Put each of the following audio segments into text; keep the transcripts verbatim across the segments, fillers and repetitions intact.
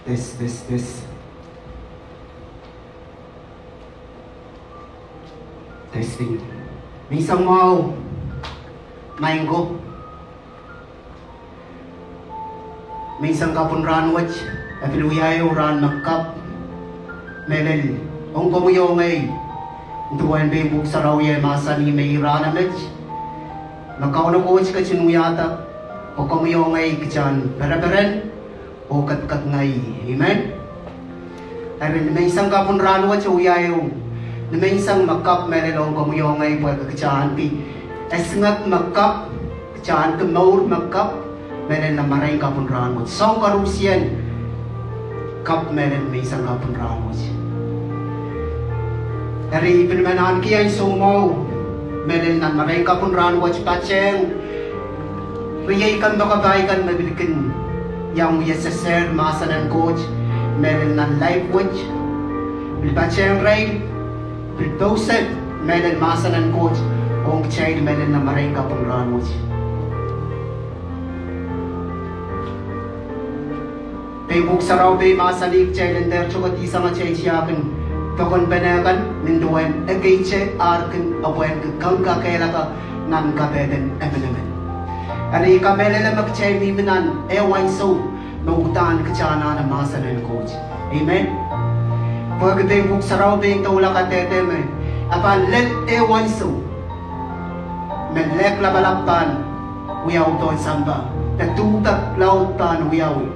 Test, test, test. Testing. Menseng mwahu, maing ko. Menseng kapw en rahn wet, e pil wia ehu rahn me kapw mehlel ong komwi oh ngehi. Nin duwen pein Pwuhk Sarawi e mahsanih me ih rahn emet me Kauno Koht ketin wiahda, pwe komwi oh ngehi kitail en pereperen oh ketiket. Amen. Eri ni menseng kapw en rahn wet e wia ehu ni menseng me kapw mehlel ong komwi oh ngehi pwe kitail en pil esingek me kapw, kitail en pil mour me kapw mehlel nan marain kapw en rahn wet. Soang koaruhsie kapw mehlel menseng kapw en rahn wet. Eri pil men ahneki ansou mwahu mehlel nan marain kapw en rahn wet patehng riei kan, mokapai kan me pil kin iang wia sehse mahsen en Koht mehlel nan live wet. Pil patehng irail, pil pousehla mehlel mahsen en Koht ong kitail mehlel nan marain kapw en rahn wet. Pein Pwuhk Sarawi pil mahsanih kitail en dehr tokedihsang atail tiahk en pokonpene kan nin duwen ekei te ar kin apwehn kak kakehlaka nan kapehden emenemen. Eri kamehlele me kitail mihmi nan ehu ansou me uhdahn kitail anahne mahsen en Koht. Amen. Pwehki pein Pwuhk Sarawi pil doula kadehde me e pahn lel ehu ansou me lehk lapalap pahn wiawi pohn sampah, de duhpek laud pahn wiawi.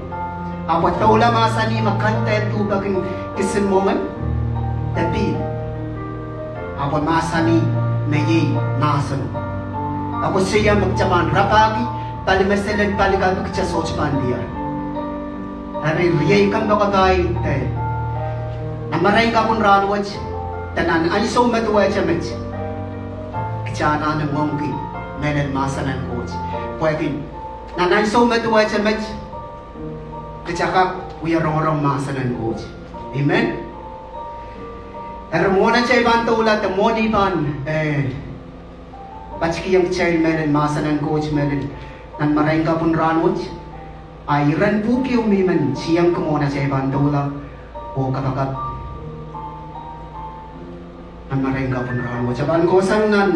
Ahpw e doula mahsanih me kandel duhpek en kisin mwomwen de pihl, ahpw e mahsanih me iei mahseno. Ahpw e koasoia me kitail pahn rapahki pali me selen pali kapikitail sohte pahn diar. Eri riei kan, mokapai, de nan marain kapw en rahn wet de nan ansou me duwehte met, kitail anahne ngoangki mehlel mahsen en Koht. Pwehki nan ansou me duwehte met kitail kak wia rongorong mahsen en Koht. Amen. Eri mwohn atail pahn doula de mwohn I pahn, eh, patikihong kitail mehlel mahsen en Koht mehlel nan marain kapw en rahn wet, a iren pwuhk ehu me I men tiengki mwohn atail pahn doula oh kapakap nan marain kapw en rahn wet. E pahn kohsang nan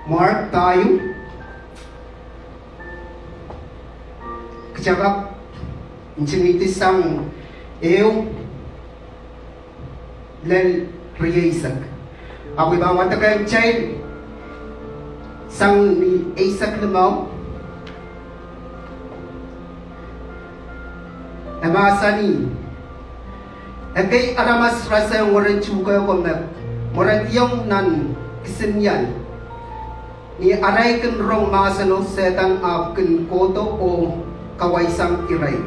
Mark pahieu. Kitail kak ntingihdi sang ehu lel rieisek. Ahpw I pahn wadekehng kitail sang ni eisek limau. E mahsanih, ekei aramas rasehng mwaren tuhke ko me mwarediong nan kisinial. Ni arail kin rong mahseno, Sehdan ahpw kin kohdo oh kawaisang irail.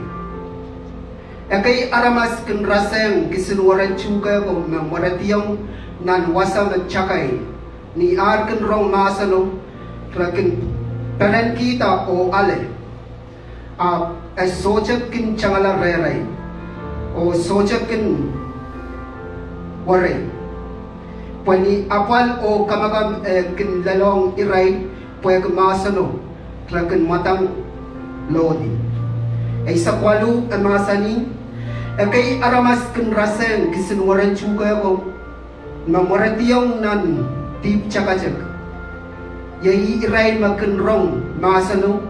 Ekei aramas kin rasehng kisin mwaren tuhke ko me mwarediong nan wasa me takai. Ni ar kin rong mahseno, re kin pelenkihda oh ale. Ahpw e sohte kin tangala rehrail, oh sohte kin werei. Pwe ni apwal oh kamakam e kin lelohng irail pwehki mahseno, re kin mwadang lohdi. Eisek waluh e mahsanih, ekei aramas kin rasehng kisin mwaren tuhke ko me mwarediong nan dihp takatek. Iei irail me kin rong mahseno,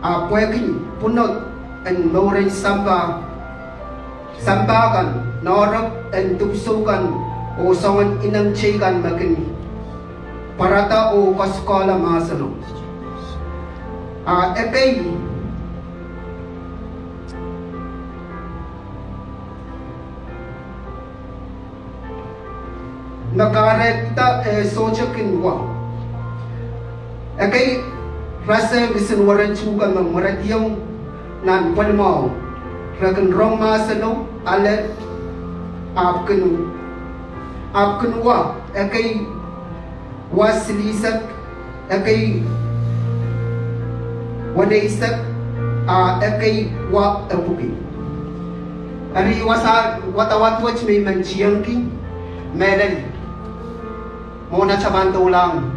a pwehki pwunod en mouren sampah, sampah kan, noahrok en dipwisou kan, oh soangen ineng teikan me kin pwarada oh koasokoala mahseno. A ekei me kahrehda e sohte kin wa. Ekei rasehng kisin mwaren tuhke me mwarediong nan pwelimwahu, re kin rong mahseno, ale, ahpw kin, ahpw kin wa. Ekei wa silihsek, ekei weneisek, a ekei wa epwiki. Eri wasa wadawad wet me I men tiengki mehlel mwohn atail pahn doulahng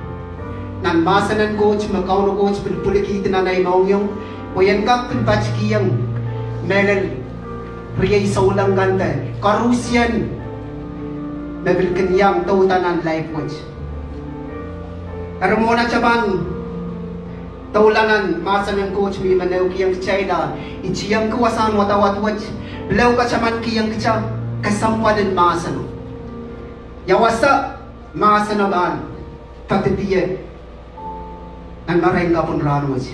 nan mahsen en Koht me Kauno Koht pil pwilikihdi nan ei mohngiong, pwe I en kak pil patikihong Mehlel riei souleng kan de koaruhsien me pil kin iang douda nan life wet. Eri mwohn atail pahn doula nan mahsen en Koht me I men ehukihong kitail, I tiengki wasahn wadawad wet, pil ehukataman kihong kitail kesempwal en mahseno. Ia wasa mahseno pahn padidi ie nan marain kapw en rahnwet?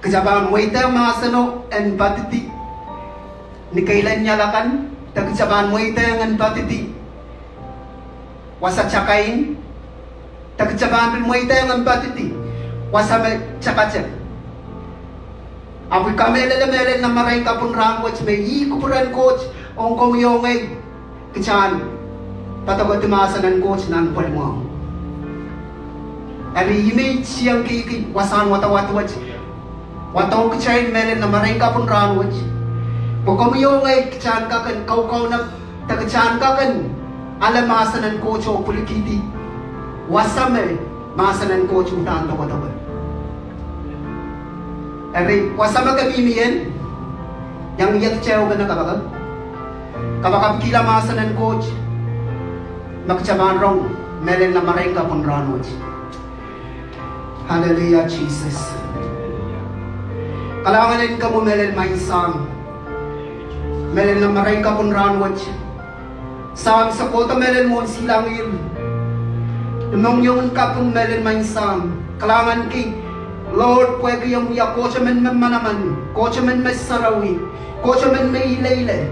Kitail pahn mweidehng mahseno en padidi ni keilen ial akan, de kitail pahn mweidehng en padidi wasa takain, de kitail pahn pil mweidehng en padidi wasa me takatek. Ahpw I kamehlele mehlel nan marain kapw en rahnwet me ih kupwuren Koht ong komwi oh ngehi, kitail en padokedi mahsen en Koht nan pwehl mwahu. Eri I men tiengkihki wasahn wadawad wet, wadohng kitail mehlel nan marain kapw en rahnwet, pwe komwi oh ngehi kitail en kak en kaukaunop, de kitail en kak en ale mahsen en Koht oh pwilikihdi wasa me mahsen en Koht uhdahn dokedoke. Eri wasa me ke mihmi ie, iang iet ehu me ke kapakap, kapakapkihla mahsen en Koht me kitail pahn rong mehlel nan marain kapw en rahnwet. Hallelujah, Jesus. Kalahngan en komwi mehlel Maing Sahm, mehlel nan marain kapw en rahnwet. Sahm, se kohdo mehlel mwohn silangih, ni mohngiong en kaping mehlel Maing Sahm. Kalahnganki Lord pwehki omw wia Koht emen me manaman, Koht emen me sarawi, Koht emen me ileile,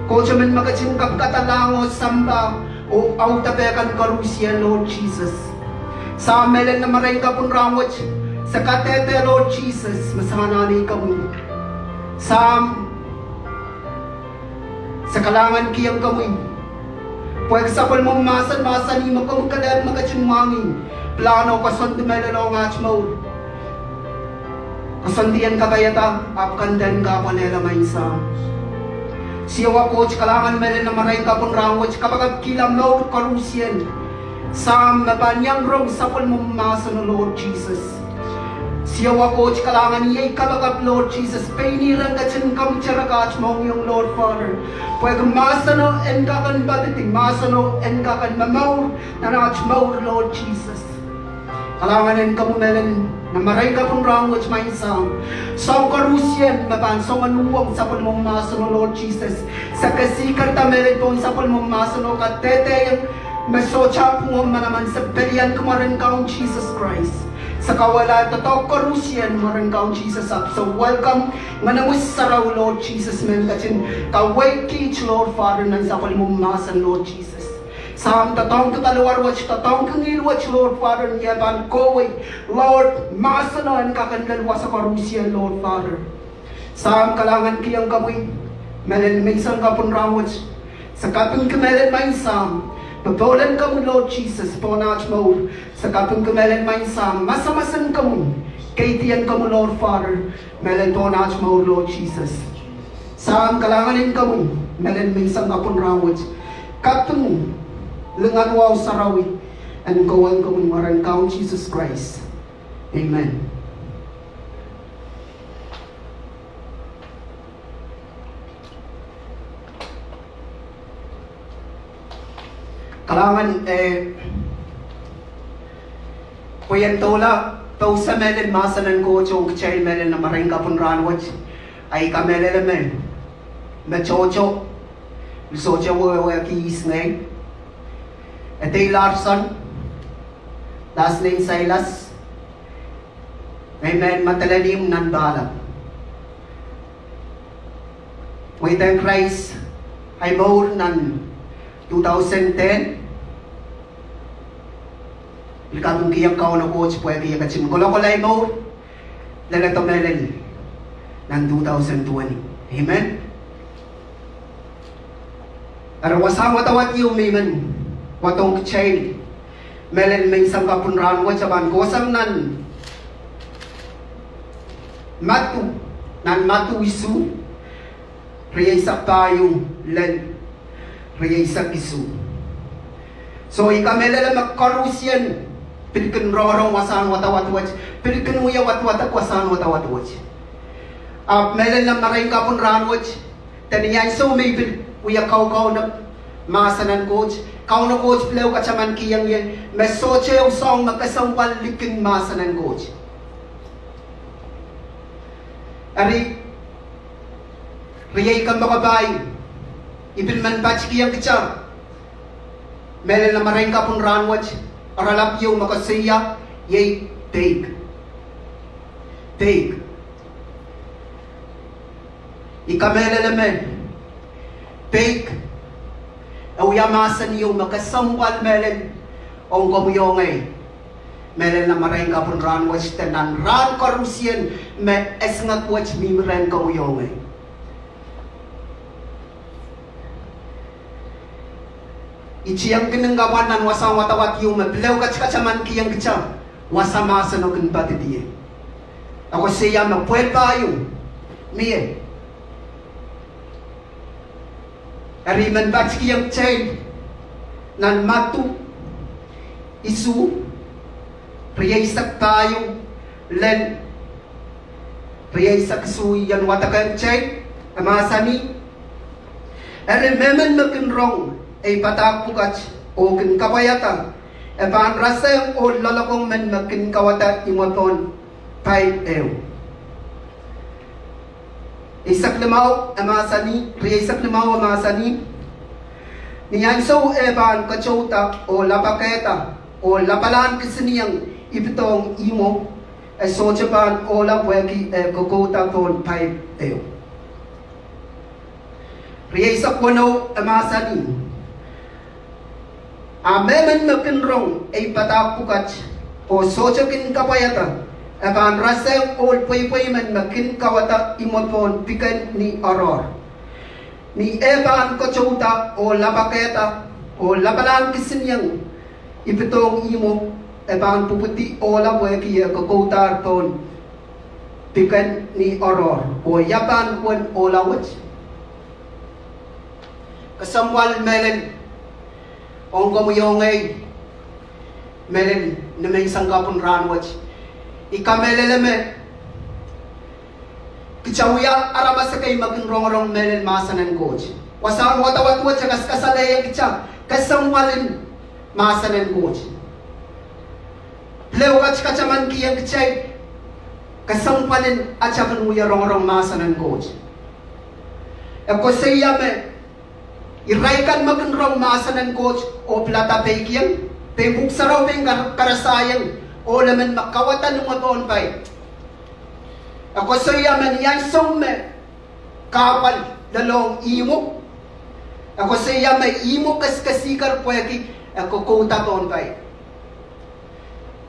Koht emen me ketin kapikada lahng oh sampah oh audepe kan koaruhsie Lord Jesus. Sahm, mehlel nan marain kapw en rahnwet, se kadehde Lord Jesus me se anahne komwi. Sahm, se kalahngankihong komwi pwehki sapwellimomwi mahsen mahsanih me komwi kelehpw me ketin mwahngih pilahno oh koasoandi mehlel ong aht mour. Koasoandi en kapaiada ahpw kandahn kapwalehla Maing Sahm. Siohwa Koht, kalahngan mehlel nan marain kapw en rahnwet, kapakapkihla mour koaruhsie Sahm me pahn iang rong sapwellimomwi mahseno Lord Jesus. Siohwa Koht, kalahngan iei kapakap Lord Jesus, pein ih ren ketin kamwiterek aht mohngiong Lord Father, pwehki mahseno en kak en padidi, mahseno en kak en momour nan aht mour Lord Jesus. Kalahngan en komwi mehlel nan marain kapw en rahnwet Maing Sahm. Soahng koaruhsie me pahn song en uhwong sapwellimomwi mahseno Lord Jesus, se kesihnenda mehlel pohn sapwellimomwi mahseno, kadehdehiong me sohte pwung oh manaman, se pelianki mwaren Kaun Jesus Christ. Se kauwehla doadoahk koaruhsie mwaren Kaun Jesus ahpw se welcome Ngehnomwi Sarawi Lord Jesus me en ketin kaweid kiht Lord Father nan sapwellimomwi mahsen Lord Jesus. Sahm, doadoahngki paliwar wet, doadoahngki ngihl wet Lord Father, ni eh pahn kohwei Lord mahseno en kak en lel wasa koaruhsie Lord Father. Sahm, kalahngankihong komwi mehlel menseng kapw en rahnwet. Se kapingki mehlel Maing Sahm popohl en komwi Lord Jesus pohn aht mour. Se kapingki mehlel Maing Sahm masamasen komwi, keidien komwi Lord Father, mehlel pohn aht mour Lord Jesus. Sahm, kalahngan en komwi mehlel menseng kapw en rahnwet. Kaping lingan wahu sarawi en kohwei komwi mwaren Kaun Jesus Christ. Amen. Kalahngan, eh, pwe I en doula pousehla mehlel mahsen en Koht ong kitail mehlel nan marain kapw en rahnwet. Ahi kamehlele me, me tohto, sohte wehwehki ihs ngehi. Edei Larson, last name Silas. Amen. Madeline Im nan pahlap. Mweidehng Krais ahi mour nan two thousand ten. Pil kapingkihong Kauno Koht pwehki eh ketin kolokol ahi mour, leledo mehlel nan two thousand twenty. Amen. Eri wasahn wadawad ieu me I men wadohng kitail mehlel menseng kapw en rahnwet, e pahn kohsang nan Madiu, nan Madiu isuh, rieisek pahieu lel rieisek isuh. So I kamehlele me koaruhsie pil kin rongorong wasahn wadawad wet, pil kin wia wadawadek wasahn wadawad wet. Ahpw mehlel nan marain kapw en rahnwet, de ni ansou me I pil wia kaukauno mahsen en Koht, Kauno Koht pil ehu kataman kihong ie me sohte ehu soahng me kesempwal likin mahsen en Koht. Eri, riei kompoakepahi, I pil men patikihong kitail mehlel nan marain kapw en rahnwet, oaralap ieu me koasoia, iei peik. Peik. I kamehlele me peik e wia mahsen ieu me kesempwal mehlel ong komwi oh ngehi mehlel nan marain kapw en rahnwet de nan rahn koarusie me esingek wet mihmi rehn komwi oh ngehi. I tiengkin kapwan nan wasahn wadawad ieu me pil ehu kat kataman kihong kitail wasa mahseno kin padipie. E koasoia me pwehl pahieu mie. Eri I men patikihong kitail nan Madiu isuh, rieisek pahieu lel rieisek isuh, I en wadekehng kitail, e mahsanih: Eri mehmen me kin rong ei padahk pwukat oh kin kapwaiada, e pahn rasehng ohl loalokong men me kin kawada imwepohn paip ehu. Eisek limau e mahsanih, rieisek limau e mahsanih: Ni ansou e pahn ketouda oh lapakehda, oh lapalahn kisinieng ipidohng ihmwo, e sohte pahn ohla pwehki e kokouda pohn paip ehu. Rieisek weneu e mahsanih: A mehmen me kin rong ei padahk pwukat oh sohte kin kapwaiada, e pahn rasehng ohl pweipwei men me kin kawada imwepohn piken ni oaroahr. Ni e pahn ketouda oh lapakehda, oh lapalahn kisinieng ipidohng ihmwo, e pahn pwupwudi ohla pwehki e kokoudahr pohn piken ni oaroahr. Oh ia pahn wen ohla wet? Kesempwal mehlel ong komwi oh ngehi mehlel ni menseng kapw en rahnwet. I kamehlele me kitail wia aramas ekei me kin rongorong mehlel mahsen en Koht. Wasahn wadawad wet e kaskasalehiong kitail kesempwal en mahsen en Koht. Pil ehu kat kataman kihong kitail kesempwal en atail kin wia rongorong mahsen en Koht. E koasoia me irail kan me kin rong mahsen en Koht oh pilada peikiong, pein Pwuhk Sarawi pein kar-, karasahiong ohl emen me kawada imwepohn paip. E koasoia me ni ansou me kahpwal lelohng ihmwo, e koasoia me ihmwo kesikesiker pwehki e kokouda pohn paip.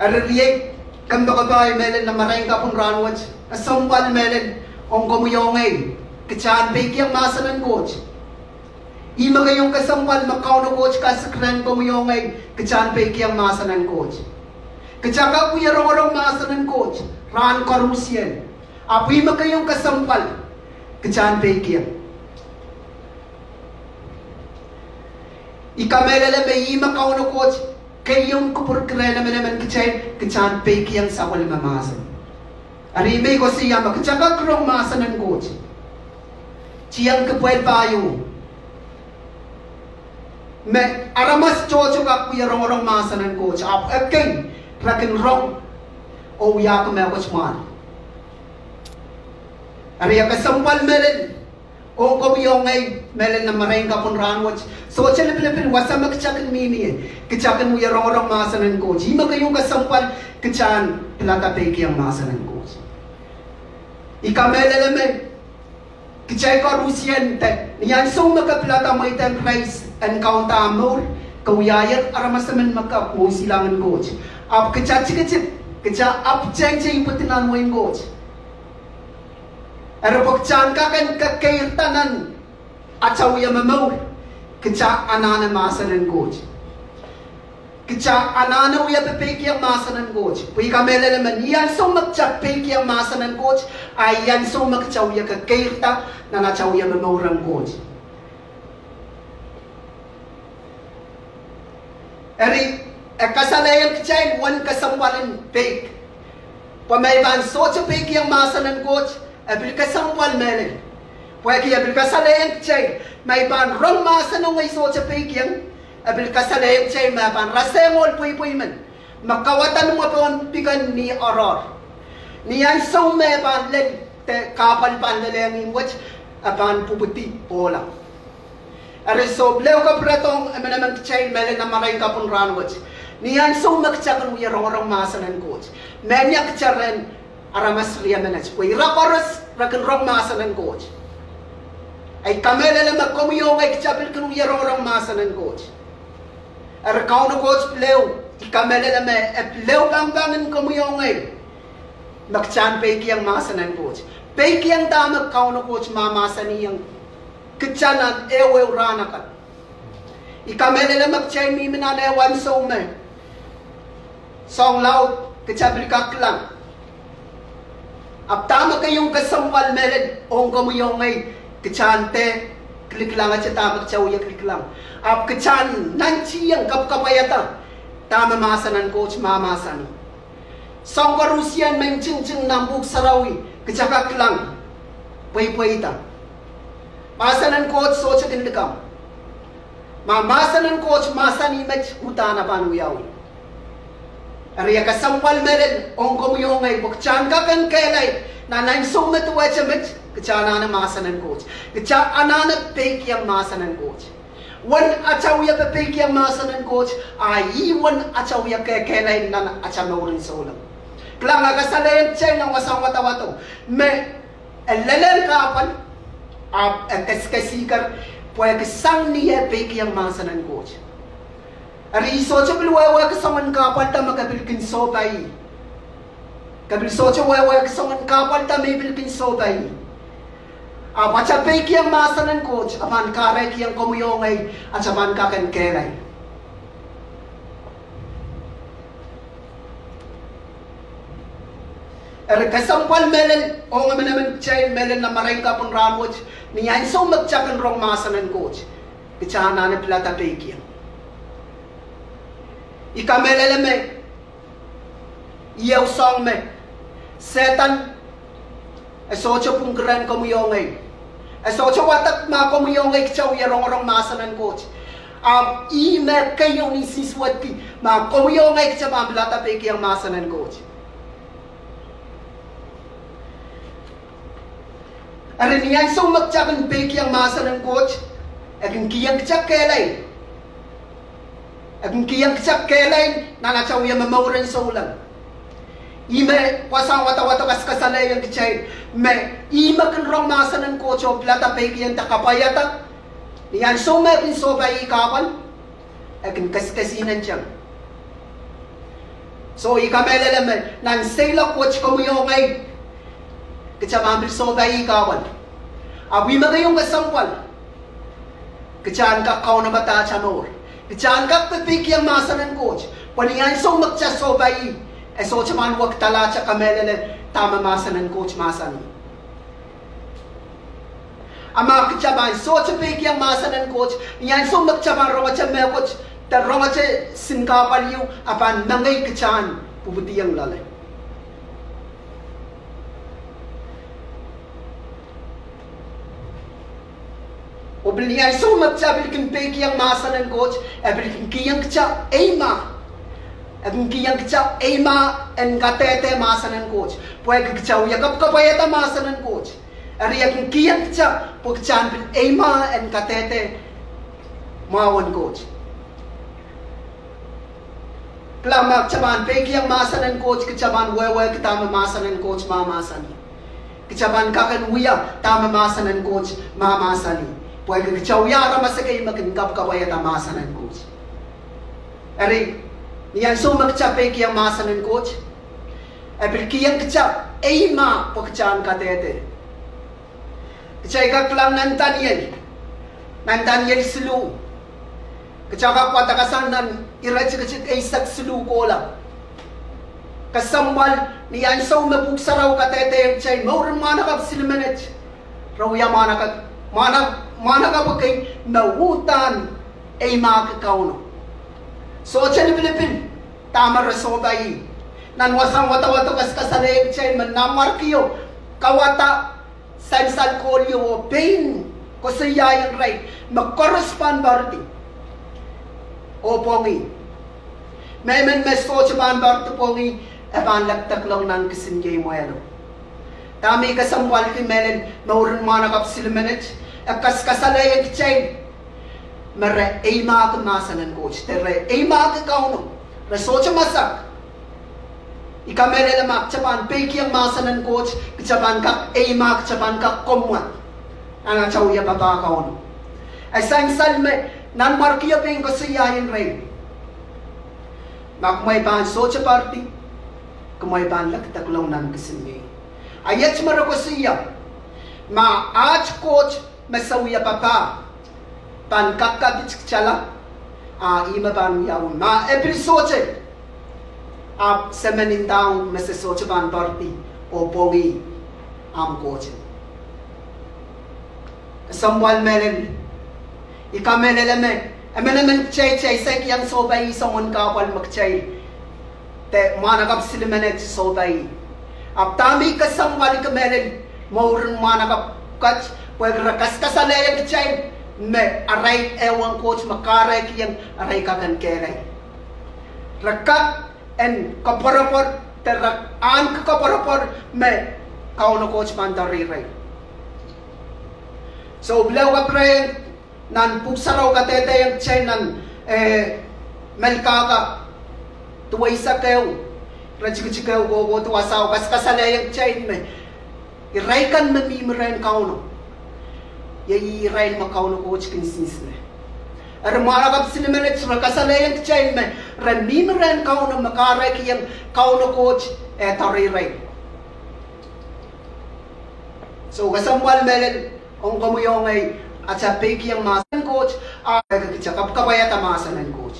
Eri riei kompoakepahi mehlel nan marain kapw en rahnwet, kesempwal mehlel ong komwi oh ngehi kitail en peikiong mahsen en Koht. Ih me keieu kesempwal me Kauno Koht kasik rehn komwi oh ngehi kitail en peikiong mahsen en Koht. Kitail kak wia rongorong mahsen en Koht rahn koarusie, ahpw ih me keieu kesempwal kitail en peikiong. I kamehlele me ih me Kauno Koht keieun kupwurki rehn emenemen kitail, kitail en peikiong sapwellime mahsen. Eri me I koasoia me kitail kak rong mahsen en Koht, tiengki pwehl pahieu me aramas tohto kak wia rongorong mahsen en Koht, ahpw ekei re kin rong oh wiahki mehkot mwahl. Eri e kesempwal mehlel ong komwi oh ngehi mehlel nan marain kapw en rahnwet. Sohte lipilipil wasa me kitail kin mihmi ie, kitail kin wia rongorong mahsen en Koht. Ih me keieu kesempwal kitail en pilada peikiong mahsen en Koht. I kamehlele me kitail koarusie, de ni ansou me ke pilada mweidohng Krais en kaunda ahmw mour, ke wiahier aramas emen me kak mwohn silangin Koht. Ahpw kitail tikitik, kitail ahpwtehn tepda nan wehin Koht. Eri pwe kitail en kak en kekeirda nan atail wia momour, kitail anahne mahsen en Koht. Kitail anahne wia peikiong mahsen en Koht. Pwe I kamehlele me ni ansou me kitail peikiong mahsen en Koht, a ih ansou me kitail wia kekeirda nan atail wia momour en Koht. Eri e kasalehiong kitail uwen kesempwal en peik. Pwe ma I pahn sohte peikiong mahsen en Koht, E pil kesempwal mehlel. Pwehki e pil kasalehiong kitail, ma I pahn rong mahseno ngehi sohte peikiong, e pil kasalehiong kitail ma e pahn rasehng ohl pweipwei men, me kauwada ni mwepohn pihken ni oaroahr. Ni ansou me e pahn lel, de kahpwal pahn lelehng ihmw wet, e pahn pwupwudi ohla. Eri soh, pil ehu kapwuredohng emenemen kitail mehlel nan marain kapw en rahnwet. Ni ansou me kita kin wie rongorong mahsen en Koht, mehnia kita rehn aramas riemenet, pwe ira koaros re kin rong mahsen en Koht. I kamehlele me komwi oh ngehi kita pil kin wie rongorong mahsen en Koht. Eri Kauno Koht pil ehu, I kamehlele me e pil ehu pangpang en komwi oh ngehi me kita en peikiong mahsen en Koht. Peikiong dahme Kauno Koht mahmahsanihong kita nan ehuehu rahn akan. I kamehlele me kitail mihmi nan ehu ansou me soahng laud kita pil kak kilang. Ahpw dahme keieu kesempwal mehlel ong komwi oh ngehi, kita en dehr kilikilang ete dahme kita wie kilikilang. Ahpw kita en nantihong kapwkapwaiada dahme mahsen en Koht mahmahsanih. Soahng koarusie me ntingting nan Pwuhk Sarawi kita kak kilang, pweipweida. Mahsen en Koht sohte kin likamw. Ma mahsen en Koht mahsanih met, uhdahn e pahn wiawi. Eri e kesempwal mehlel ong komwi oh ngehi pwe kita en kak en kehlail nan ansou me duwehte met, kita anahne mahsen en Koht. Kita anahne peikiong mahsen en Koht. Uwen ata wie pepeikiong mahsen en Koht, a ih uwen ata wie kehkehlail nan ata mouren souleng. Kilang, e kasalehiong kitail nan wasahn wadawado me e lelehng kahpwal, ahpw e kesikesiker, pwehki sang ni eh peikiong mahsen en Koht. Eri I sohte pil wehwehki soangen kahpwalda me ke pil kin sohpai. Ke pil sohte wehwehki soangen kahpwalda me I pil kin sohpai. Ahpw ata peikiong mahsen en Koht e pahn kahrekiong komwi oh ngehi ata pahn kak en kehlail. Eri kesempwal mehlel ong emenemen kitail mehlel nan marain kapw en rahnwet, ni ansou me kita kin rong mahsen en Koht, kita anahne pilada peikiong. I kamehlele me ieu soahng me Sehdan e sohte pwungki rehn komwi oh ngehi. E sohte wadek ma komwi oh ngehi kita wie rongorong mahsen en Koht. Ahpw ih me keieu insensuwedki ma komwi oh ngehi kita pahn pilada peikiong mahsen en Koht. Eri ni ansou me kita kin peikiong mahsen en Koht, e kin kihong kita kehlail. E kin kihong kita kehlail nan ata wie me mouren souleng. Ih me wasahn wadawado kaskasalehiong kitail me ih me kin rong mahsen en Koht oh pilada peikiong de kapwaiada, ni ansou me e kin sohpai ih kahpwal, e kin kesikesihnen teng. Soh, I kamehlele me nan seiloak wet komwi oh ngehi kita pahn pil sohpai ih kahpwal. Ahpw ih me keieu kesempwal, kita en kak kaunopada ata mour. Kita en kak pepeikiong mahsen en Koht, pwe ni ansou me kita sohpai ih, e sohte pahn wekidala ata kamehlele dahme mahsen en Koht mahsanih. A ma kita pahn sohte peikiong mahsen en Koht, ni ansou me kita pahn rongete mehkot de rongete sin kahpwal ieu, a pahn mengei kita en pwupwidiong loale. Oh pil ni ansou me kita pil kin peikiong mahsen en Koht, e pil kin kihong kita eimah. E kin kihong kita eimah en kadehde mahsen en Koht, pwehki kita wie kapwkapwaiada mahsen en Koht. Eri e kin kihong kita pwe kita en pil eimah en kadehde mwahu en Koht. Kilang, ma kita pahn peikiong mahsen en Koht, kita pahn wehwehki dahme mahsen en Koht mahmahsanih. Kita pahn kak en wia dahme mahsen en Koht mahmahsanih, pwehki kita wia aramas ekei me kin kapwkapwaiada mahsen en Koht. Eri ni ansou me kita peikiong mahsen en Koht, e pil kihong kita eimah pwe kita en kadehde. Kitail kak kilang nan Daniel, nan Daniel siluh. Kita kak wadek sang nan iretikitik eisek siluh kohla. Kesempwal, ni ansou me Pwuhk Sarawi kadehdehiong kitail mouren mwahnakapw silimenet, re wia mwahnakapw, mwahnakapw ekei me uhdahn eimahki Kauno. Sohte lipilipil dahme re sohpai ih. Nan wasahn wadawado kaskasalehiong kitail me Nanmwarkio kauwada sansal kohlio oh pein koasoiaiong irail me koaros pahn poaridi oh pwongih. Mehmen me sohte pahn poaridi pwongih, e pahn lekdeklong nan kisin iei mwehlo. Dahme I kesempwalki mehlel, mouren mwahnakapw silimen wet, e kaskasalehiong kitail me re eimahki mahsen en Koht, de re eimahki Kauno, re sohte masak. I kamehlele ma kita pahn peikiong mahsen en Koht, kita pahn kak eimah, kita pahn kak komwad nan atail wia papah Kauno. E sansal me Nanmwarkio pein koasoiaiong irail, ma kumwail pahn sohte poaridi, kumwail pahn lekdeklong nan kisin iei. A iet me re koasoia, ma aht Koht me se wia papah pahn kakkapit kitala, a ih me pahn wiawi. Ma e pil sohte, ahpw se men ndahng me se sohte pahn poaridi oh pwongih ahmw Koht. Kesempwal mehlel, I kamehlele me emenemen kitail, kitail saikiong sohpai soangen kahpwal me kitail de mwahnakapw silimen wet sohpai. Ahpw dahme I kesempwalki mehlel, mouren mwahnakapw kat, pwehki re kaskasalehiong kitail me arail ehuen Koht me kahrehkiong arail kak en kehlail. Re kak en koapworopwor, de re ahneki koapworopwor me Kauno Koht pahn doare irail. So pil ehu kapwurehiong nan Pwuhk Sarawi kadehdehiong kitail nan, eh, Melkahka duweisek ehu, iretikitik ehu kohkohdo wasahu, kaskasalehiong kitail me irail kan me mihmi rehn Kauno, iei irail me Kauno Koht kin sinsile. Eri mwahnakapw silimen wet re kasalehiong kitail me re mihmi rehn Kauno me kahrehkiong Kauno Koht eh doare irail. So kesempwal mehlel, ong komwi oh ngehi, atail peikiong mahsen en Koht, a kita kapwkapwaiada mahsen en Koht.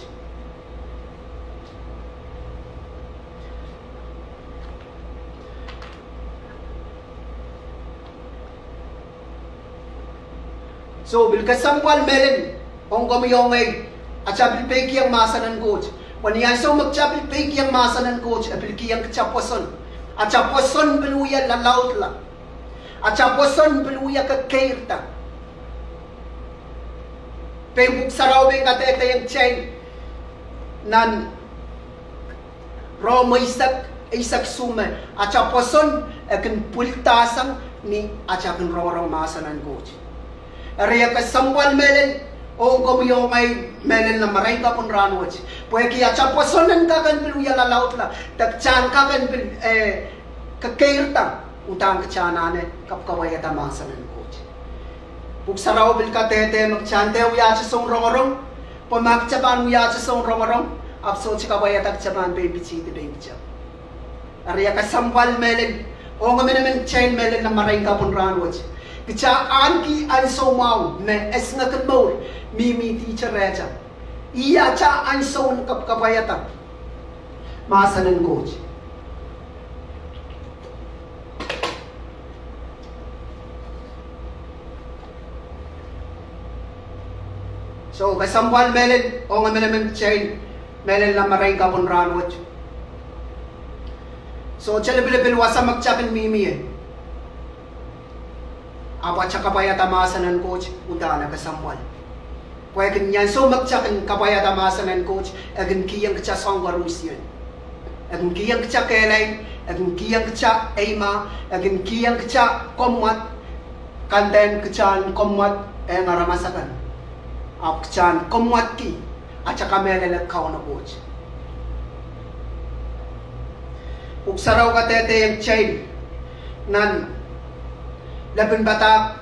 So pil kesempwal mehlel, ong komwi oh ngehi, atail pil peikiong mahsen en Koht. Pwe ni ansou me kitail pil peikiong mahsen en Koht, e pil kihong kitail pwoson. Atail pwoson pil wia lalaudla. Atail pwoson pil wia kekeirda. Pein Pwuhk Sarawi pein kadehdehiong kitail nan Rom eisek, eisek isuh me atail pwoson e kin pwildahsang ni atail kin rongorong mahsen en Koht. Eri e kesempwal mehlel, ong komwi oh ngehi, mehlel nan marain kapw en rahnwet, pwehki atail pwoson en kak en pil wia lalaudla, de kitail en kak en pil, eh, kekeirda, uhdahn kitail anahne kapwkapwaiada mahsen en Koht. Pwuhk Sarawi pil kadehde me kitail en dehr wiahte soun rongorong, pwe ma kitail pahn wiahte soun rongorong, ahpw sohte kapwaiada kitail pahn pein pitihdi pein kitail. Eri e kesempwal mehlel, ong emenemen kitail mehlel nan marain kapw en rahnwet, kitail ahneki ansou mwahu me esingek en mour mihmihte rehtail. Ih atail ansou en kapwkapwaiada mahsen en Koht. So kesempwal mehlel, ong emenemen kitail mehlel nan marain kapw en rahnwet. So sohte lipilipil wasa me kitail kin mihmi ie, ahpw atail kapwaiada mahsen en Koht uhdahn e kesempwal. Pwehki ni ansou me kitail kin kapwaiada mahsen en Koht, e kin kihong kitail soang koarusie. E kin kihong kitail kehlail, e kin kihong kitail eimah, e kin kihong kitail komwad. Kandehn kitail en komwad ong aramas akan, ahpw kitail en komwadki atail kamehlele Kauno Koht. Pwuhk Sarawi kadehdehiong kitail nan Lepin Padahk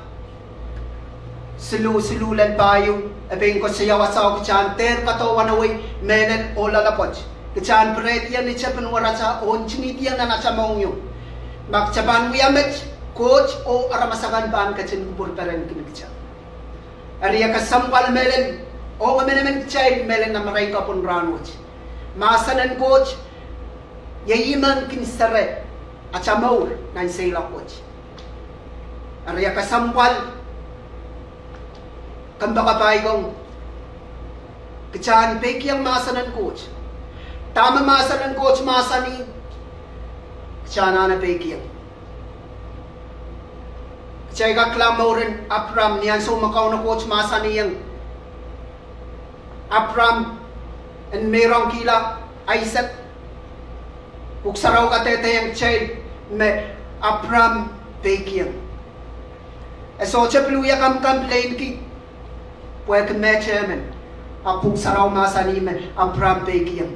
siluh, siluh lel pahieu, e pein koasoia wasao kitail en dehr kadarohwei mehlel oh loalopwoat. Kitail en pirehdiong ni tepin weratail oh ntingihdiong nan atail mohngiong, ma kitail pahn wia met, Koht oh aramas akan pahn ketin kupwurperenki kitail. Eri e kesempwal mehlel, ong emenemen kitail mehlel nan marain kapw en rahnwet, mahsen en Koht iei ih me kin sere atail mour nan seiloak wet. Eri e kesempwal, kompoakepahi kong, kitail en peikiong mahsen en Koht. Dahme mahsen en Koht mahsanih, kitail anahne peikiong. Kitail kak kilang mouren Apram, ni ansou me Kauno Koht mahsanihong Apram en meirongkihla Aisek, Pwuhk Sarawi kadehdehiong kitail me Apram peikiong. E sohte pil wia complain-ki pwehki met emen, ahpw Pwuhk Sarawi mahsanih me Apram peikiong.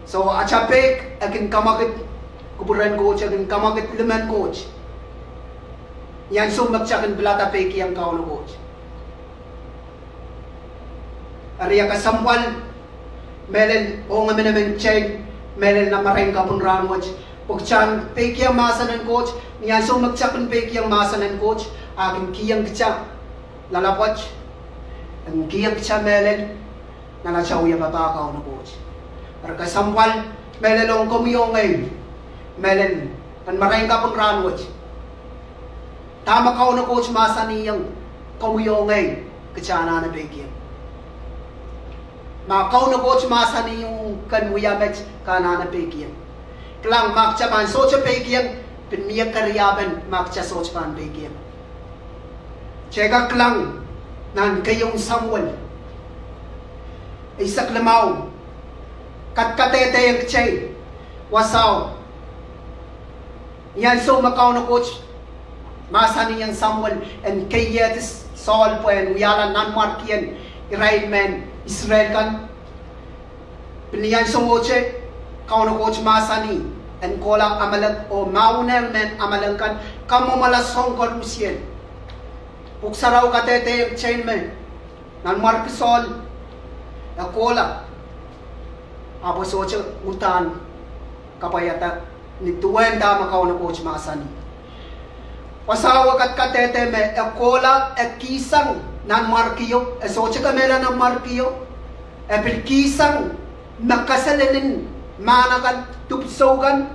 So, atail peik e kin kamwakid kupwuren Koht, e kin kamwakid limen Koht, ni ansou me kitail kin pilada peikiong Kauno Koht. Eri e kesempwal mehlel ong emenemen kitail, mehlel nan marain kapw en rahnwet, pwe kitail en peikiong mahsen en Koht. Ni ansou me kitail kin peikiong mahsen en Koht, a kin kihong kitail loalopwoat, en kihong kitail mehlel nan atail wia papah Kauno Koht. Eri kesempwal mehlel ong komwi oh ngehi, mehlel nan marain kapw en rahnwet, dahme Kauno Koht mahsanihong komwi oh ngehi, kitail anahne peikiong. Ma Kauno Koht mahsanihong ken wia met, ke anahne peikiong. Kilang, ma kitail pahn sohte peikiong, pil mie keriapen ma kitail sohte pahn peikiong. Kitail kak kilang nan keieun Samuel eisek limau, kadkadehdehiong kitail wasao, ni ansou me Kauno Koht mahsanihong Samuel en keiehdi Saul pwehn wiahla nanmwarkien irail mehn Israel kan, pil ni ansou ohte Kauno Koht mahsanih en kohla Amalek oh mahwenehng mehn Amalek kan, kamwomwala soahng koarusie. Pwuhk Sarawi kadehdehiong kitail me nanmwarki Saul e kohla, ahpw e sohte uhdahn kapwaiada ni duwen dahme Kauno Koht mahsanih. Wasao e kadkadehde me e kohla, e kihsang nanmwarkio, e sohte kemehla nanmwarkio, e pil kihsang me kaselel en mahn akan, dipwisou kan,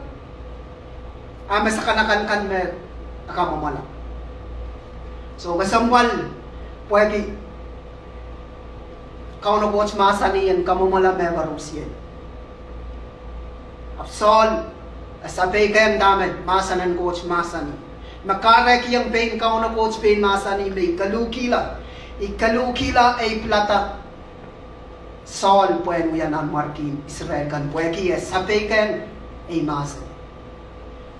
a me sakanakan kan me e kamwomwala. So kesempwal pwehki Kauno Koht mahsanih en kamwomwala mehkoarusie. Ahpw Saul e sapeikiong dahme mahsen en Koht mahsanih, me kahrekiong pein Kauno Koht pein mahsanih me I koluhkihla, I koluhkihla ei pilada Saul pwehn wia nanmwarkien Israel kan pwehki e sapeikiong ei mahsen.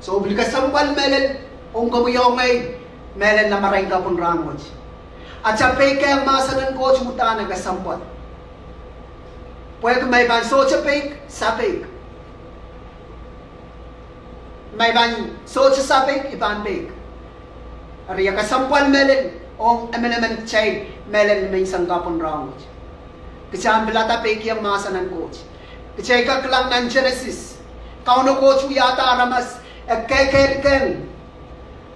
So pil kesempwal mehlel ong komwi oh ngehi, mehlel nan marain kapw en rahnwet, atail peikiong mahsen en Koht uhdahn kesempwal. Pwehki ma I pahn sohte peik, sapeik. Ma I pahn sohte sapeik, I pahn peik. Eri e kesempwal mehlel ong emenemen kitail, mehlel ni menseng kapw en rahnwet, kitail en pilada peikiong mahsen en Koht. Kitail kak kilang nan Genesis, Kauno Koht wiahda aramas, e kehkehlkiong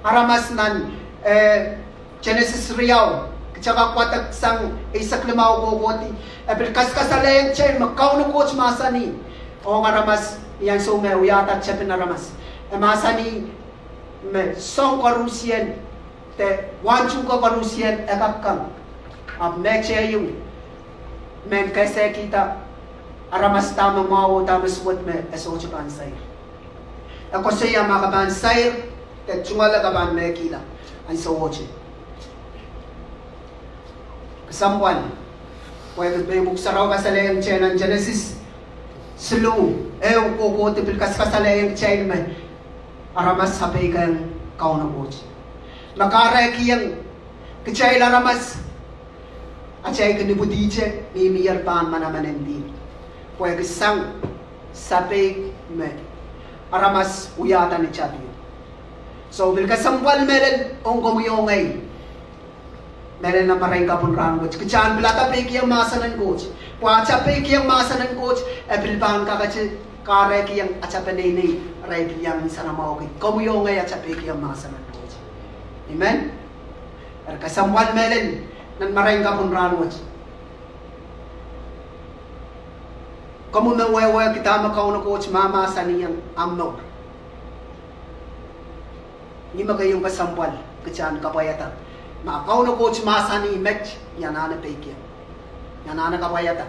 aramas nan, eh, Genesis riau, kitail kak wadek sang eisek limau kohkohdi, e pil kaskasalehiong kitail me Kauno Koht mahsanih ong aramas, ni ansou me e wiahda tepin aramas, e mahsanih me soahng koarusie de wahntuhke koarusie e kak kang. Ahpw metehiong, mehn kehsehkihda aramas dahme mwahu oh dahme suwed me e sohte pahn sair. E koasoia ma ke pahn sair de tungoale ke pahn mehkihla ansou ohte. Kesempwal, pwehki pein Pwuhk Sarawi kasalehiong kitail nan Genesis siluh, ehu kohkohdi pil kaskasalehiong kitail me aramas sapeikiong Kauno Koht. Me kahrekiong kitail aramas, atail kin ipwidihte mihmier pahn manaman en dihp, pwehki sang sapeik me aramas wiahda ni tapio. So pil kesempwal mehlel ong komwi oh ngehi, mehlel nan marain kapw en rahnwet, kitail en pilada peikiong mahsen en Koht. Pwe atail peikiong mahsen en Koht, e pil pahn kakete kahrekiong atail peneinei, arail pil iang nsenamwahuki. Komwi oh ngehi atail peikiong mahsen en Koht. Amen. Eri kesempwal mehlel nan marain kapw en rahnwet, komwi me wehwehki dahme Kauno Koht mahmahsanihong ahmw mour, ih me keieun kesempwal kitail en kapwaiada. Ma Kauno Koht mahsanih met, I anahne peikiong, I anahne kapwaiada.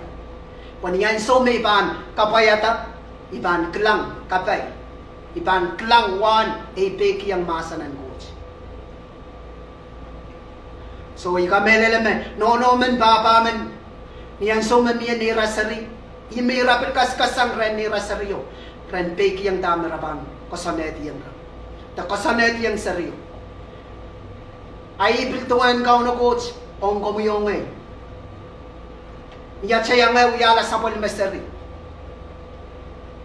Pwe ni ansou me I pahn kapwaiada, I pahn kilang kapai I pahn kilang wahn ei peikiong mahsen en Koht. So I kamehlele me nohno men, pahpa men, ni ansou me mie neira seri, ih me ira pil kasikasang rehn neira serio, ren peikiong dahme re pahn koasoanehdiong, de koasoanehdiong serio. A ih pil duwen Kauno Koht ong komwi oh ngehi. Ni atail iang wiahla sapwellime seri,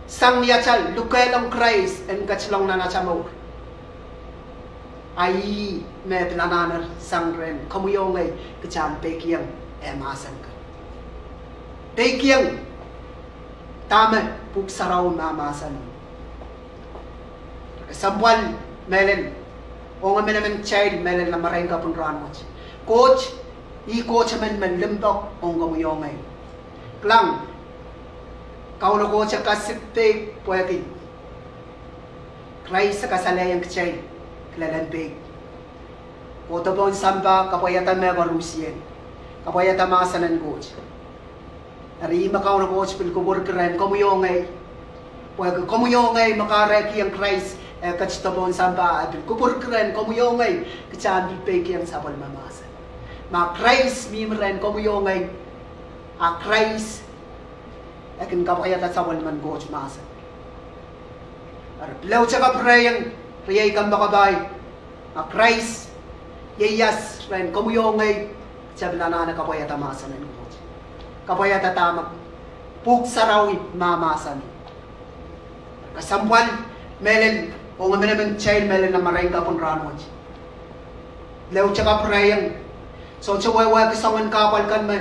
sang ni atail lukehlong Krais en ketilong nan atail mour, a ih me pil anahne sang rehn komwi oh ngehi, kita en peikiong eh mahsen kan. Peikiong dahme Pwuhk Sarawi mahmahsanih. Kesempwal mehlel, ong emenemen kitail mehlel nan marain kapw en rahnwet, Koht, ih Koht emen me limpoak ong komwi oh ngehi. Kilang, Kauno Koht e kasik peik pwehki Krais e kasalehiong kitail kilelen peik. Kohdo pohn sampah, kapwaiada mehkoarusie, kapwaiada mahsen en Koht. Eri ih me Kauno Koht pil kupwurki rehn komwi oh ngehi, pwehki komwi oh ngehi me kahrehkihong Krais eh ketido pohn sampah, e pil kupwurki rehn komwi oh ngehi, kita en pil peikiong sapwellime mahsen. Ma Krais mihmi rehn komwi oh ngehi, a Krais e kin kapwaiada sapwellimen Koht mahsen. Eri pil ehu kapwurehiong, riei kompoakepahi, ma Krais ieias rehn komwi oh ngehi, kita pil anahne kapwaiada mahsen en Koht, kapwaiada dahme Pwuhk Sarawi mahmahsanih. Kesempwal mehlel, ong emenemen kitail mehlel nan marain kapw en rahnwet, pil ehu kapwurehiong, sohte wehwehki soangen kahpwal kan me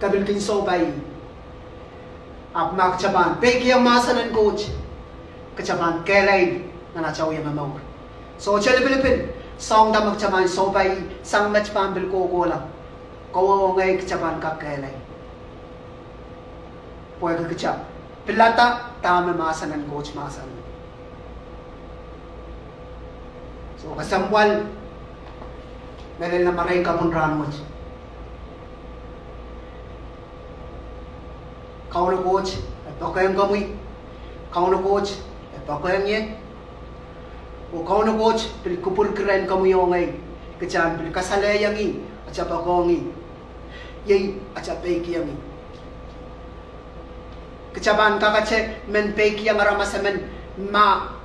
ke pil kin sohpai. Ahpw ma kita pahn peikiong mahsen en Koht, kita pahn kehlail nan atail wie momour. Sohte lipilipil soahng da me kita pahn sohpai, sang met pahn pil kohkohla, komwi oh ngehi kita pahn kak kehlail, pwehki kita pilada dahme mahsen en Koht mahsanih. So kesempwal mehlel nan marain kapw en rahnwet, Kauno Koht e poakehng komwi, Kauno Koht e poakehng ie, oh Kauno Koht pil kupwurki rehn komwi oh ngehi, kita en pil kasalehiong ih, atail poakohng ih, iei atail peikiong ih. Kita pahn kakete men peikiong aramas emen ma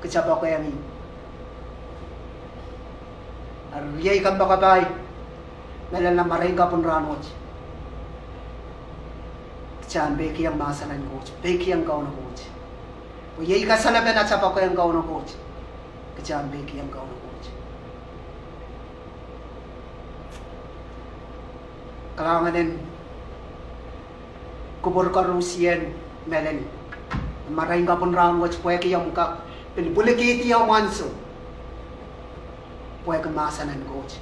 kita poakehng ih. Eri riei kompoakepahi, mehlel nan marain kapw en rahnwet, kita en peikiong mahsen en Koht, peikiong Kauno Koht. Pwe iei kasalepen atail poakehng Kauno Koht, kita en peikiong Kauno Koht. Kalahngan en kupwur koarusie mehlel nan marain kapw en rahnwet, pwehki omw kak pil pwilikihdi omw ansou pwehki mahsen en Koht.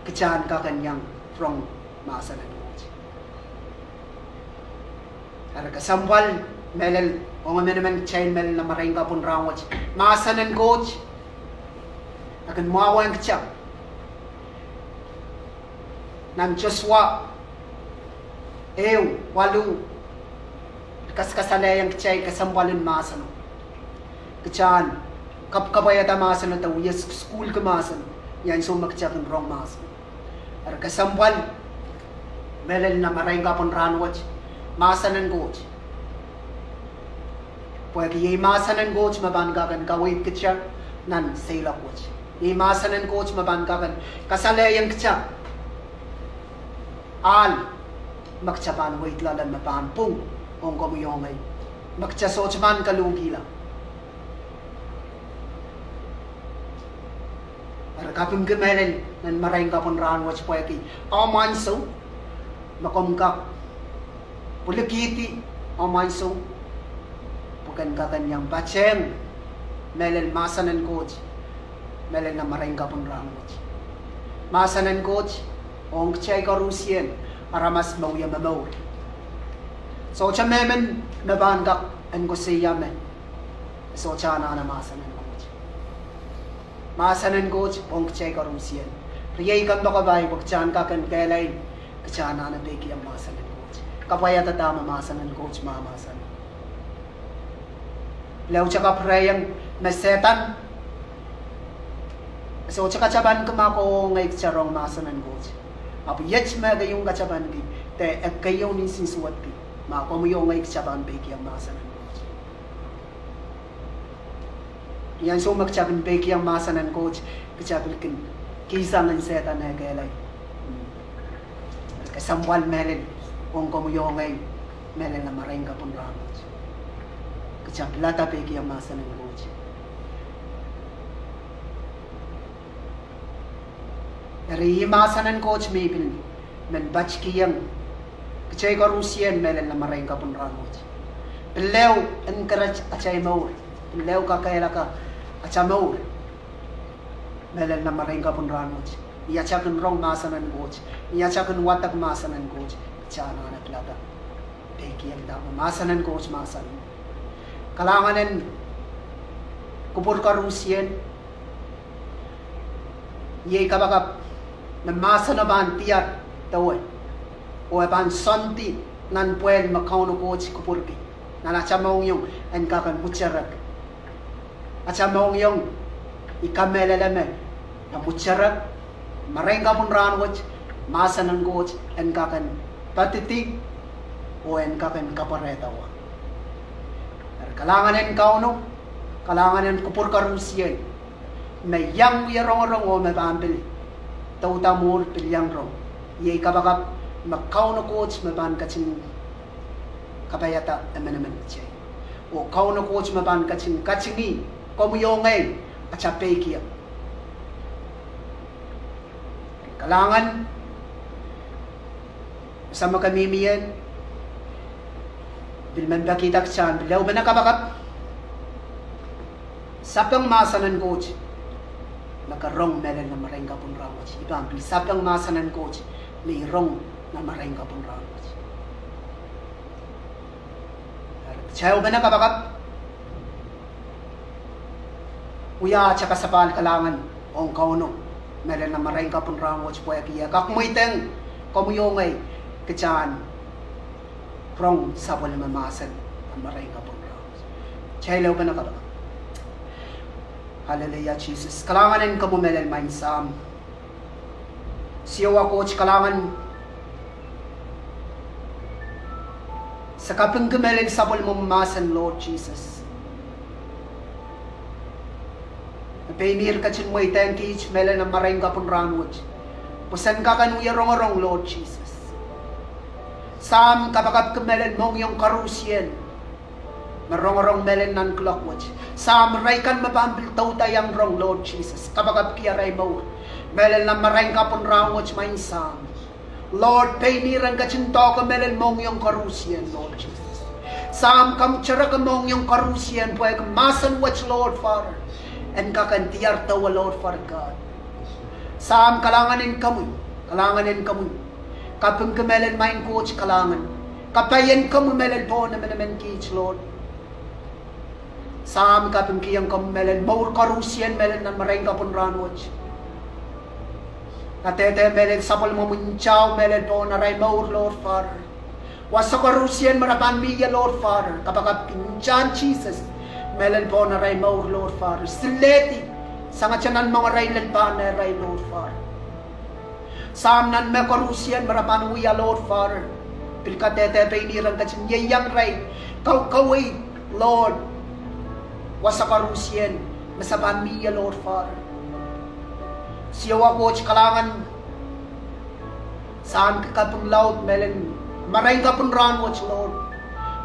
Kita en kak en iang rong mahsen en Koht. Eri kesempwal mehlel, ong emenemen kitail mehlel nan marain kapw en rahnwet, mahsen en Koht e kin mwahuwehng kita. Nan Sosua ehu waluh, kasakasalehiong kitail kesempwal en mahseno. Kita en kapwaiada mahseno de wie sukuhlki mahseno ni ansou me kita kin rong mahseno. Eri kesempwal mehlel nan marain kapw en rahnwet, mahsen en Koht. Pwehki iei mahsen en Koht me pahn kak en kaweid kita nan seiloak wet. Iei mahsen en Koht me pahn kak en kasalehiong kita ahl me kita pahn weid loale me pahn pwung ong komwi oh ngehi, me kita sohte pahn kalohkihla. Eri kapingki mehlel nan marain kapw en rahnwet pwehki omw ansou, me komw kak pwilikihdi omw ansou pwe ken kak en iang patehng mehlel mahsen en Koht mehlel nan marain kapw en rahnwet. Mahsen en Koht ong kitail koarusie, aramas me wie momour. Sohte mehmen me pahn kak en koasoia me sohte anahne mahsen en Koht. Mahsen en Koht ong kitail koarusie. Riei kompoakepahi, pwe kita en kak en kehlail, kita anahne peikiong mahsen en Koht, kapwaiada dahme mahsen en Koht mahmahsanih. Lao kitail kapwurehiong me Sehdan, e sohte katapanki ma kowe oh ngehi kitail rong mahsen en Koht. Ahpw iet me e keieu katapanki, de e keieu nsensuwedki ma komwi oh ngehi kitail pahn peikiong mahsen en Koht. Ni ansou me kitail pil peikiong mahsen en Koht, kitail pil kin kihsang en Sehdan eh kehlail. Kesempwal mehlel ong komwi oh ngehi, mehlel nan marain kapwun rahnwet, kitail pilada peikiong mahsen en Koht. Eri ih mahsen en Koht me pil men patkihong kitail koarusie mehlel nan marain kapwun rahnwet. Pil ehu encourage atail mour, pil ehu kakehlaka atail mour mehlel nan marain kapwun rahnwet. Ni atail kin rong mahsen en Koht, ni atail kin wadek mahsen en Koht, kitail anahne pilada peikiong dahme mahsen en Koht mahsanih. Kalahngan en kupwur koarusie. Iei kapakap me mahseno pahn diar dewe, oh e pahn soandi nan pwehl me Kauno Koht kupwurki nan atail mohngiong en kak en mwuterek. Atail mohngiong, I kamehlele me e mwuterek, marain kapwun rahnwet, mahsen en Koht en kak en poadidi oh en kak en kapwarehda wa. Eri kalahngan en Kauno, kalahngan en kupwur koarusie, me iang wie rongorong oh me pahn pil douda mwuhr pil iang rong. Iei kapakap me Kauno Koht me pahn ketin kapaiada emenemen kitail, oh Kauno Koht me pahn ketin katingih komwi oh ngehi atail peikiong. Kalahngan, sahm me ke mihmi ie, pil men pekihda kitail en pil ehupene kapakap sapeng mahsen en Koht me ke rong mehlel nan marain kapwun rahnwet. I pahn pil sapeng mahsen en Koht me I rong nan marain kapwun rahnwet. Eri kitail ehupene kapakap, wia atail kasapahl kalahngan ong Kauno mehlel nan marain kapwun rahnwet, pwehki e kak mweidehng komwi oh ngehi kitail en rong sapwellime mahsen nan marain kapwun rahnwet. Kitail ehupene kapakap. Hallelujah, Sises. Kalahngan en komwi mehlel, Maing Sahm. Siohwa Koht, kalahngan se kapingki mehlel sapwellimomwi mahsen, Lord Sises. Me pein ihr ketin mweidehng kiht mehlel nan marain kapwun rahnwet, pwe sen kak en wie rongorong, Lord Sises. Sahm, kapakapki mehlel mohngiong koarusie me rongorong mehlel nan kuloak wet. Sahm, irail kan me pahn pil douda iang rong, Lord Sises, kapakapki arail mour mehlel nan marain kapwun rahnwet, Maing Sahm. Lord, pein ihr en ketin doahke mehlel mohngiong koarusie, Lord Sises. Sahm, kamwutereke mohngiong koarusie, pwehki mahsen wet, Lord Father, en kak en diar dewe, Lord Father God. Sahm, kalahngan en komwi, kalahngan en komwi. Kapingki mehlel, Maing Koht, kalahngan. Kapai en komwi mehlel pohn emenemen kiht, Lord. Sahm, kapingkihong komwi mehlel mour koarusie mehlel nan marain kapwun rahnwet. Kadehde mehlel sapwellimomwi ntao mehlel pohn arail mour, Lord Father. Wasa koarusie me re pahn mi ie, Lord Father, kapakapki ntahn Sises mehlel pohn arail mour, Lord Father. Silehdi sangete nan moangarail lel pahn ehrail, Lord Father. Sahm, nan mehkoarusie me re pahn wia, Lord Father, pil kadehde pein ihr en ketin ieiang irail kaukawei, Lord, wasa koarusie me se pahn mi ie, Lord Father. Siohwa Koht, kalahngan. Sahm, ke kaping laud mehlel marain kapwun rahnwet, Lord,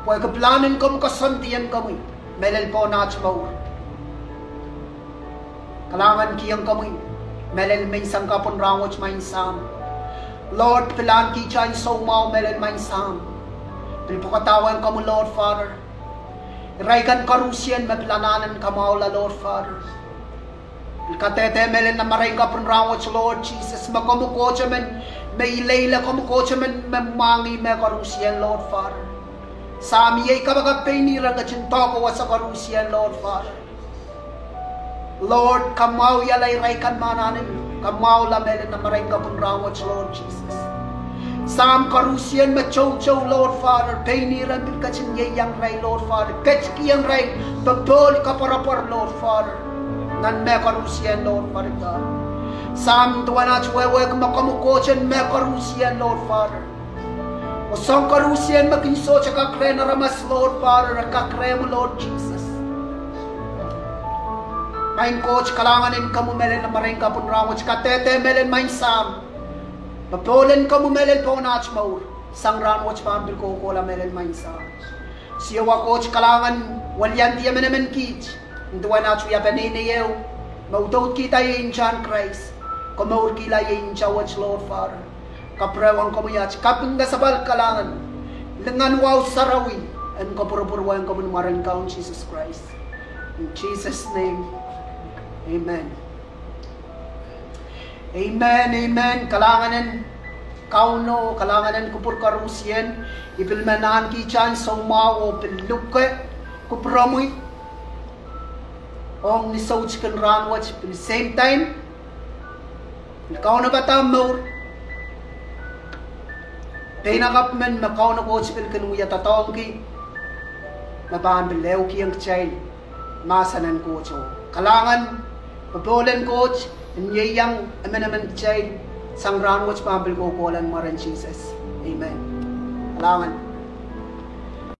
pwehki pilahn en komwi, koasoandi en komwi mehlel pohn aht mour. Kalahngankihong komwi mehlel menseng kapwun rahnwet, Maing Sahm. Lord, pilahn kitail en soumwahu mehlel, Maing Sahm, pil pwukadahng komwi, Lord Father. Irail kan koarusie me pil anahne kamwahula, Lord Father, pil kadehde mehlel nan marain kapwun rahnwet, Lord Sises, me komwi Koht emen me ileile, komwi Koht emen me mwahngih mehkoarusie, Lord Father. Sahm, iei kapakap pein ihr en ketin doahke wasa koarusie, Lord Father. Lord, kamwahuiala irail kan me anahne kamwahula mehlel nan marain kapwun rahnwet, Lord Sises. Sahm, koaruhsie me toutou, Lord Father, pein irail me pil ketin ieiang irail, Lord Father, ketikihong irail popohl koapworopwor, Lord Father, nan mehkoaros en, Lord Father God. Sahm, duwen aht wehwehki me komwi Koht en mehkoaros en, Lord Father. Oh soahng koaros en me kin sohte kak rehn aramas, Lord Father, e kak rehmwi, Lord Jesus. Maing Koht, kalahngan en komwi mehlel nan marain kapw en rahnwet, kadehde mehlel, maing Sahm. Popohl en komwi mehlel pohn aht mour sang rahnwet pahn pil kohkohla mehlel, maing Sahm. Siohwa Koht, kalahngan, weliandi emenemen kiht, nin duwen aht wia peneinei ehu me udoudkihda iei ntahn Krais, komourkihla iei ntah wet, Lord Father. Kapwurehiong komwi aht kaping, kasapahl, kalahngan, lingan, wahu sarawi en kopwurupwur wehin komwi ni mwaren Kaun Sises Krais. In Jesus' name, amen. Amen, amen. Kalahngan en Kauno, kalahngan en kupwur koaruhsie. I pil men ahneki ntahn soumwahu oh pil luke kupwuromwi ong ni soutikin rahnwet, pil same time, pil kaunopada mour. Pein ahmw kapw men me Kauno Koht pil kin wia doadoahngki, me pahn pil ehukihong kitail mahsen en Koht. Oh kalahngan, popohl en Koht en ieiang emenemen kitail sang rahnwet pahn pil kohkohla ni mwaren Sises. Amen. Kalahngan.